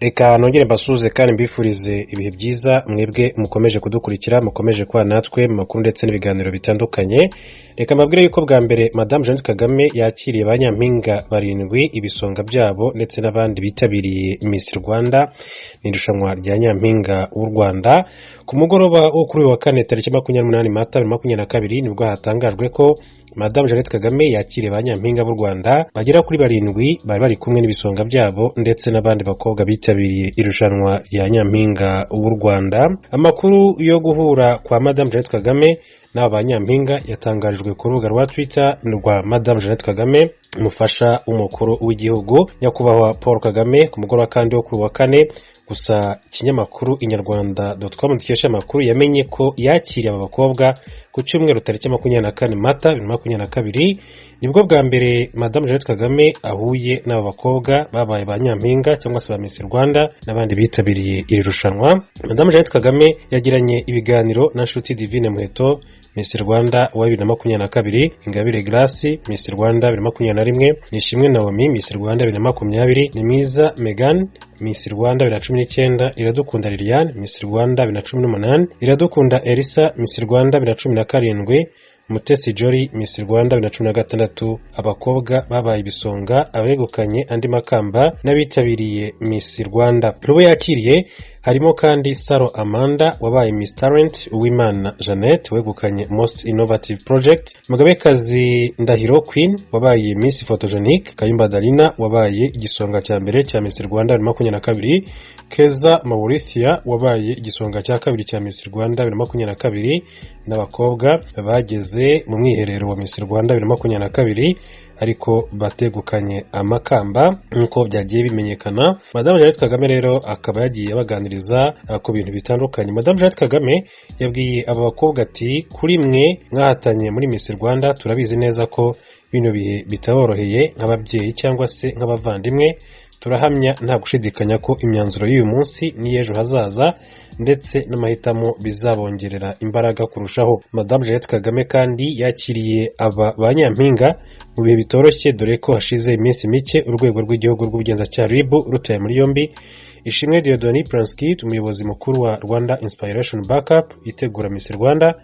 Reka nongere mbasuhuze kandi mbifurize ibihe byiza, mwebwe mukomeje kudukurikira, mukomeje kuba natwe mu makuru ndetse n'ibiganiro bitandukanye. Reka mbabwire yuko bwa mbere Madamu Jeannette Kagame yakiriye ba nyampinga barindwi, ibisonga byabo ndetse n'abandi bitabiriye Miss Rwanda, ni irushanwa rya Nyampinga w'u Rwanda. Ku mugoroba wo kuri uyu wa kane, tariki 28 Mata 2022, nibwo hatangajwe ko Madamu Jeannette Kagame yakiriye ba nyampinga b'u Rwanda bagera kuri barindwi, bari bari kumwe n'ibisonga byabo ndetse n'abandi bakobwa bitabiriye irushanwa rya Nyampinga w'u Rwanda. Amakuru yo guhura kwa Madamu Jeannette Kagame n'aba ba nyampinga yatangarijwe ku rubuga rwa Twitter rwa Madamu Jeannette Kagame, umufasha w'umukuru w'igihugu, Nyakubahwa Paul Kagame. Ku mugoroba kandi wo kuri wa kane gusa, ikinyamakuru inyarwanda.com dukesha amakuru yamenye ko yakiriye aba bakobwa ku cyumweru, tariki 24 Mata 2022. Nibwo bwa mbere Madamu Jeannette Kagame ahuye n'aba bakobwa babaye ba nyampinga cyangwa se ba Miss Rwanda n'abandi bitabiriye iri rushanwa. Madamu Jeannette Kagame yagiranye ibiganiro na Nshuti Divine Muheto, Miss Rwanda wa 2022, Ingabire Grace, Miss Rwanda 2021, Nishimwe Naomi, Miss Rwanda 2020, Nimwiza Megan, Miss Rwanda 2019, Iradukunda Liliane, Miss Rwanda 2018, Iradukunda Elsa, Miss Rwanda 2017, Mutesi Jolly, Miss Rwanda 2016. Abakobwa babaye ibisonga, abegukanye andi makamba n'abitabiriye Miss Rwanda. Rubo yakiriye harimo kandi Saro Amanda wabaye Miss Talent, Uwimana Jeannette wegukanye Most Innovative Project, Mugabekazi Ndahiro Queen wabaye Miss Photogenic, Kayumba Darina wabaye igisonga cya mbere cya Miss Rwanda 2022, Keza Mauricia wabaye igisonga cya kabiri cya Miss Rwanda 2022, n'abakobwa bageze mu mwiherero wa Miss Rwanda 2022 ariko bategukanye amakamba nk'uko byagiye bimenyekana. Madamu Jeannette Kagame rero akaba yagiye abaganiriza ku bintu bitandukanye. Madamu Jeannette Kagame yabwiye aba bakobwa ati: "Kuri mwe mwahatanye muri Miss Rwanda, turabizi neza ko bino bihe bitaboroheye. Nk'ababyeyi cyangwa se nk'abavandimwe, turahamya nta gushidikanya ko imyanzuro y'uyu munsi n'iy'ejo hazaza ndetse n'amahitamo bizabongerera imbaraga kurushaho." Madamu Jeannette Kagame kandi yakiriye aba ba nyampinga mu bihe bitoroshye, dore ko hashize iminsi mike Urwego rw'Igihugu rw'Ubugenzacyaha, RIB, rutaye muri yombi Ishimwe Dieudonné Prince, umuyobozi mukuru wa Rwanda Inspiration Backup itegura Miss Rwanda,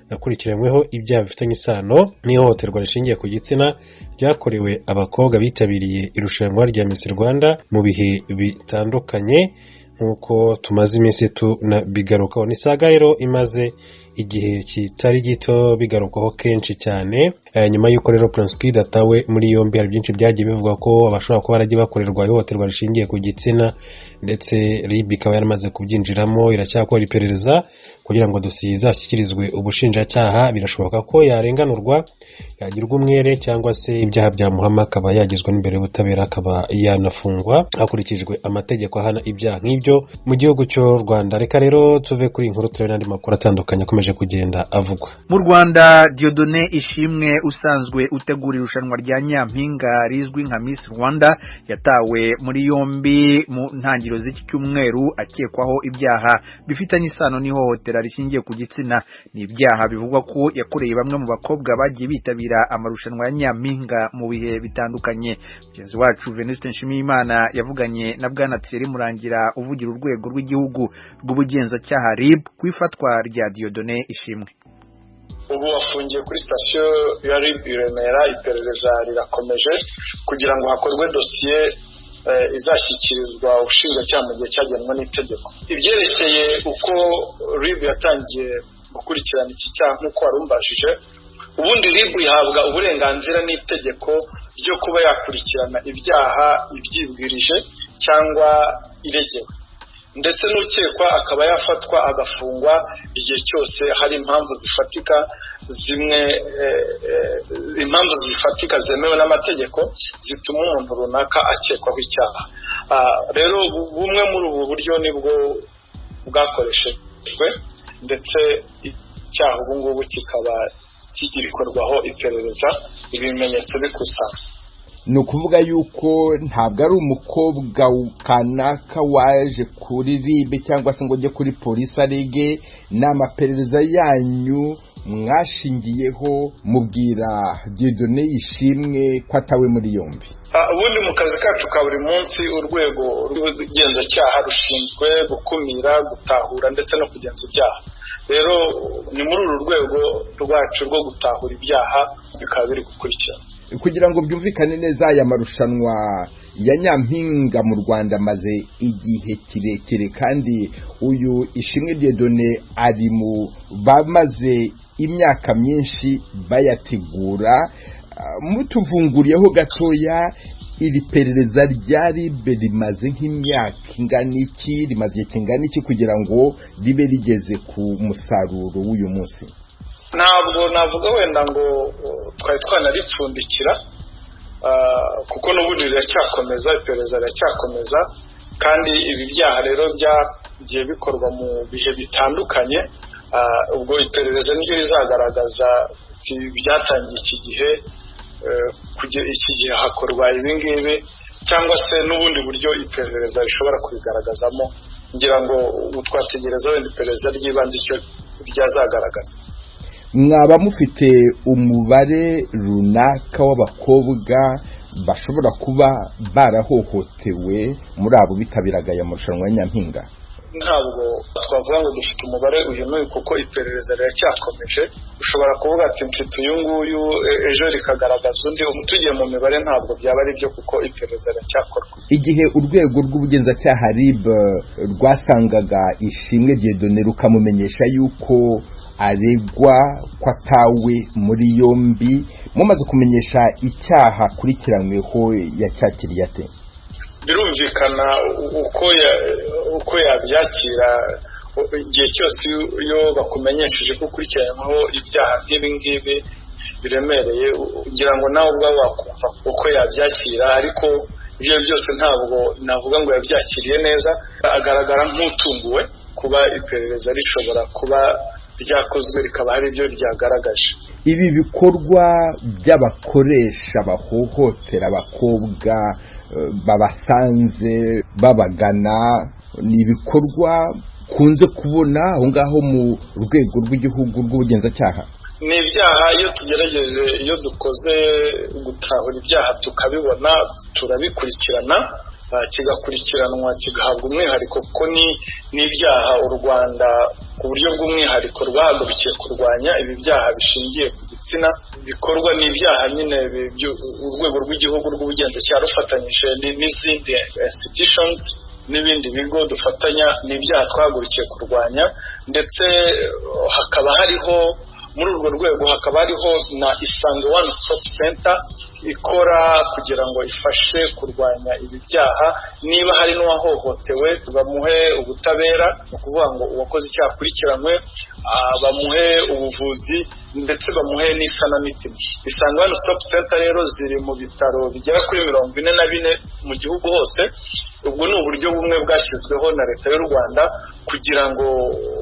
akurikiranyweho ibyaha bifitanye isano n'ihohoterwa rishingiye ku gitsina ryakorewe abakobwa bitabiriye irushanwa rya Miss Rwanda mu bihe bitandukanye, nk'uko tumaze iminsi tunabigarukaho. Ni saga rero imaze igihe kitari gito bigarukwaho kenshi cyane. Nyuma y'uko rero Prince Kid atawe muri yombi, hari byinshi byagiye bivugwa ko abashobora kuba baragiye bakorerwa ihohoterwa rishingiye ku gitsina, ndetse RIB ikaba yaramaze kubyinjiramo, iracyakora iperereza kugira ngo dosiye izashyikirizwe ubushinjacyaha. Birashoboka ko yarenganurwa, yagirwa umwere, cyangwa se ibyaha byamuhama akaba yagezwa n'imbere y'ubutabera, akaba yanafungwa hakurikijwe amategeko ahana ibyaha nk'ibyo mu gihugu cy'u Rwanda. Reka rero tuve kuri iyi nkuru, turebe n'andi makuru atandukanye akomeje kugenda avugwa. Mu Rwanda, Dieudonné Ishimwe usanzwe utegura irushanwa rya Nyampinga rizwi nka Miss Rwanda yatawe muri yombi mu ntangiriro z'iki cyumweru, akekwaho ibyaha bifitanye isano n'ihohotera rishingiye ku gitsina. Ni ibyaha bivugwa ko yakoreye bamwe mu bakobwa bagiye bitabira amarushanwa ya Nyampinga mu bihe bitandukanye. Mugenzi wacu Venuste Nshimiyimana yavuganye na Bwana Thierry Murangira, uvugira Urwego rw'Igihugu rw'Ubugenzacyaha, RIB, ku ifatwa rya Dieudonné Ishimwe. Ubu afungiye kuri sitasiyo ya RIB i Remera. Iperereza rirakomeje kugira ngo hakorwe dosiye izashyikirizwa ubushinjacyaha mu gihe cyagenwe n'itegeko. Ibyerekeye uko RIB yatangiye gukurikirana iki cyaha, nk'uko warumbajije, ubundi RIB ihabwa uburenganzira n'itegeko ryo kuba yakurikirana ibyaha ibyibwirije cyangwa iregewe, ndetse n'ukekwa akaba yafatwa agafungwa igihe cyose hari impamvu zifatika, zimwe impamvu zifatika zemewe n'amategeko zituma umuntu runaka akekwaho icyaha. Rero bumwe muri ubu buryo nibwo bwakoreshejwe, ndetse icyaha ubu ngubu kikaba kigikorwaho iperereza, ibimenyetso bikusanywa. Ni ukuvuga yuko ntabwo ari umukobwa kanaka waje kuri RIB cyangwa se ngo ujye kuri polisi arege, ni amaperereza yanyu mwashingiyeho mubwira Dieudonné Ishimwe ko atawe muri yombi. Ubundi mu kazi kacu ka buri munsi, urwego rw'ubugenzacyaha rushinzwe gukumira, gutahura ndetse no kugenza ibyaha. Rero ni muri uru rwego rwacu rwo gutahura ibyaha bikaba biri gukurikirana. Kugira ngo byumvikane neza, aya marushanwa ya Nyampinga mu Rwanda amaze igihe kirekire, kandi uyu Ishimwe Dieudonné ari mu bamaze imyaka myinshi bayategura. Mutuvunguriyeho gatoya, iri perereza rya RIB rimaze nk'imyaka ingana iki, rimaze igihe kingana iki kugira ngo ribe rigeze ku musaruro w'uyu munsi? Ntabwo navuga wenda ngo twari twanaripfundikira, kuko n'ubundi riracyakomeza, iperereza riracyakomeza. Kandi ibi byaha rero byagiye bikorwa mu bihe bitandukanye. Ubwo iperereza niryo rizagaragaza byatangiye iki gihe, iki gihe hakorwa ibi ngibi, cyangwa se n'ubundi buryo iperereza rishobora kubigaragazamo. Ngira ngo ubu twategereza wenda iperereza ry'ibanze icyo ryazagaragaza. Mwaba mufite umubare runaka w'abakobwa bashobora kuba barahohotewe muri abo bitabiraga aya marushanwa ya Nyampinga? Ntabwo twavuga ngo dufite umubare uyu n'uyu, kuko iperereza riracyakomeje. Ushobora kuvuga ati mfite uyu nguyu, ejo rikagaragaza undi. Tugiye mu mibare ntabwo byaba ari byo, kuko iperereza riracyakorwa. Igihe urwego rw'ubugenzacyaha RIB rwasangaga Ishimwe Dieudonné rukamumenyesha yuko aregwa ko atawe muri yombi, mumaze kumenyesha icyaha akurikiranyweho, yacyakiriye ate? Birumvikana uko yabyakira. Igihe cyose iyo bakumenyesheje ko ukurikiranyweho ibyaha nk'ibi ngibi biremereye, ugira ngo nawe ubwawe wakumva uko yabyakira. Ariko ibyo byose ntabwo navuga ngo yabyakiriye neza, agaragara nk'utunguwe kuba iperereza rishobora kuba ryakozwe rikaba hari ibyo ryagaragaje. Ibi bikorwa by'abakoresha bahohotera abakobwa babasanze babagana ni ibikorwa kunze kubona aho ngaho mu rwego rw'igihugu rw'ubugenzacyaha? Ni ibyaha iyo tugerageje, iyo dukoze gutahura ibyaha tukabibona, turabikurikirana, kigakurikiranwa, kigahabwa umwihariko, kuko ni ibyaha u Rwanda ku buryo bw'umwihariko rwahagurukiye kurwanya. Ibi byaha bishingiye ku gitsina bikorwa ni ibyaha nyine urwego rw'igihugu rw'ubugenzacyaha rufatanyije n'izindi institutions n'ibindi bigo dufatanya, ni ibyaha twahagurukiye kurwanya. Ndetse hakaba hariho muri urwo rwego hakaba hariho na Isange One Stop Center ikora kugira ngo ifashe kurwanya ibi byaha. Niba hari n'uwahohotewe, bamuhe ubutabera, ni ukuvuga ngo uwakoze icyaha akurikiranywe, bamuhe ubuvuzi ndetse bamuhe n'isanamitima. Isange One Stop Center rero ziri mu bitaro bigera kuri 44 mu gihugu hose. Ubwo ni uburyo bumwe bwashyizweho na Leta y'u Rwanda kugira ngo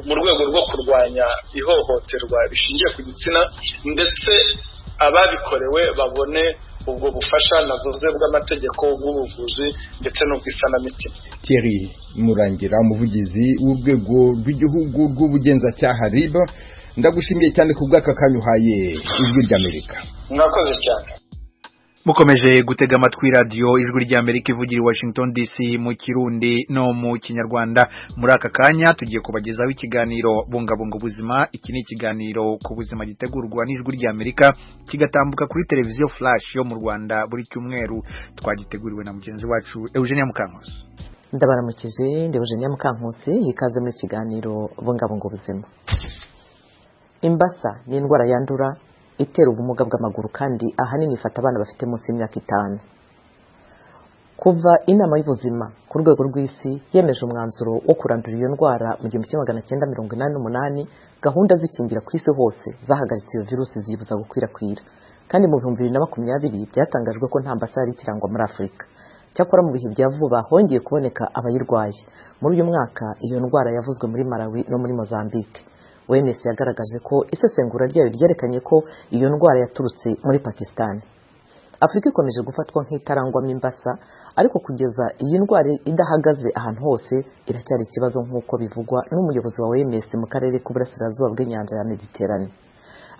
mu rwego rwo kurwanya ihohoterwa rishingiye ku gitsina, ndetse ababikorewe babone ubwo bufasha navuze bw'amategeko, bw'ubuvuzi ndetse n'ubw'isanamitima. Thierry Murangira, umuvugizi w'urwego rw'igihugu rw'ubugenzacyaha RIB, ndagushimiye cyane ku bw'aka kanya uhaye Ijwi ry'Amerika. Mwakoze cyane. Mukomeje gutega amatwi radiyo Ijwi ry'Amerika ivugira i Washington DC mu Kirundi no mu Kinyarwanda. Muri aka kanya tugiye kubagezaho ikiganiro Bungabunga Ubuzima. Iki ni ikiganiro ku buzima gitegurwa n'Ijwi ry'Amerika, kigatambuka kuri televiziyo Flash yo mu Rwanda buri cyumweru. Twagiteguriwe na mugenzi wacu Eugenia Mukankusi. Ndabaramukije, ndi Eugenia Mukankusi, ikaze muri kiganiro Bungabunga Ubuzima. Imbasa ni indwara yandura itera ubumuga bw'amaguru, kandi ahanini ifata abana bafite munsi y'imyaka 5. Kuva inama y'ubuzima ku rwego rw'isi yemeje umwanzuro wo kurandura iyo ndwara mu 1988, gahunda z'ikingira ku isi hose zahagaritse iyo virusi, ziyibuza gukwirakwira. Kandi mu 2020 byatangajwe ko nta mbasa yari ikirangwa muri Afurika. Cyakora mu bihe bya vuba hongeye kuboneka abayirwaye. Muri uyu mwaka iyo ndwara yavuzwe muri Malawi no muri Mozambique. OMS yagaragaje ko isesengura ryayo ryerekanye ko iyo ndwara yaturutse muri Pakistan. Afurika ikomeje gufatwa nk'itarangwamo imbasa, ariko kugeza iyi ndwara idahagaze ahantu hose iracyari ikibazo, nk'uko bivugwa n'umuyobozi wa OMS mu karere k'uburasirazuba bw'inyanja ya Mediterane.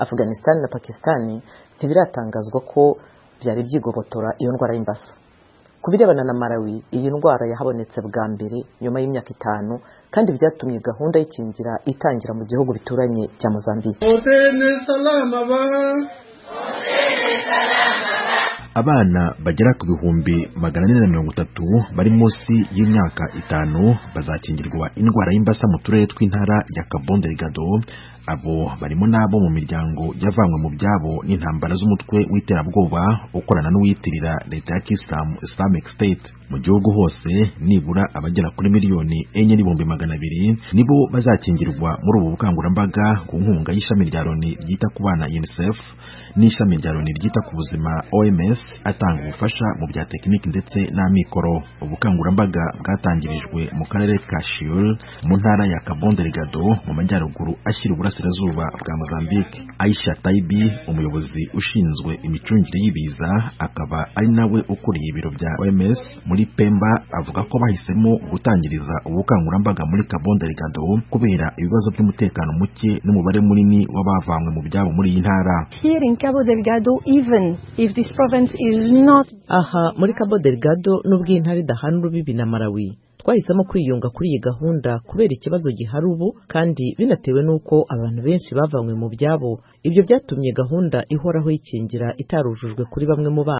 Afghanistan na Pakistan ntibiratangazwa ko byari byigobotora iyo ndwara y'imbasa. Ku birebana na Malawi, iyi ndwara yahabonetse bwa mbere nyuma y'imyaka 5, kandi byatumye gahunda y'ikingira itangira mu gihugu bituranye cya Mozambique. Abana bagera ku 430,000 bari munsi y'imyaka 5 bazakingirwa indwara y'imbasa mu turere tw'intara ya Cabo Delgado. Abo barimo n'abo mu miryango yavanywe mu byabo n'intambara z'umutwe w'iterabwoba ukorana n'uwiyitirira leta ya Kisilamu Islamic State. Mu gihugu hose nibura abagera kuri 4,200,000 nibo bazakingirwa muri ubu bukangurambaga ku nkunga y'ishami rya Loni ryita ku bana UNICEF n'ishami rya Loni ryita ku buzima OMS atanga ubufasha mu bya tekiniki ndetse n'amikoro. Ubukangurambaga bwatangirijwe mu karere ka Shiul mu ntara ya Cabo Delgado mu majyaruguru ashyira uburasirazuba bwa Mozambique. Aisha Taibi, umuyobozi ushinzwe imicungire y'ibiza akaba ari nawe ukuriye ibiro bya OMS muri Pemba, avuga ko bahisemo gutangiriza ubukangurambaga muri Cabo Delgado kubera ibibazo by'umutekano muke n'umubare munini w'abavanywe mu byabo muri iyi ntara. Here in Cabo Delgado, even if this province is not... Aha muri Cabo Delgado, nubwo iyi ntara idahana urubibi na Malawi, twahisemo kwiyunga kuri iyi gahunda kubera ikibazo gihari ubu, kandi binatewe n'uko abantu benshi bavanywe mu byabo. Ibyo byatumye gahunda ihoraho y'ikingira itarujujwe kuri bamwe mu bana.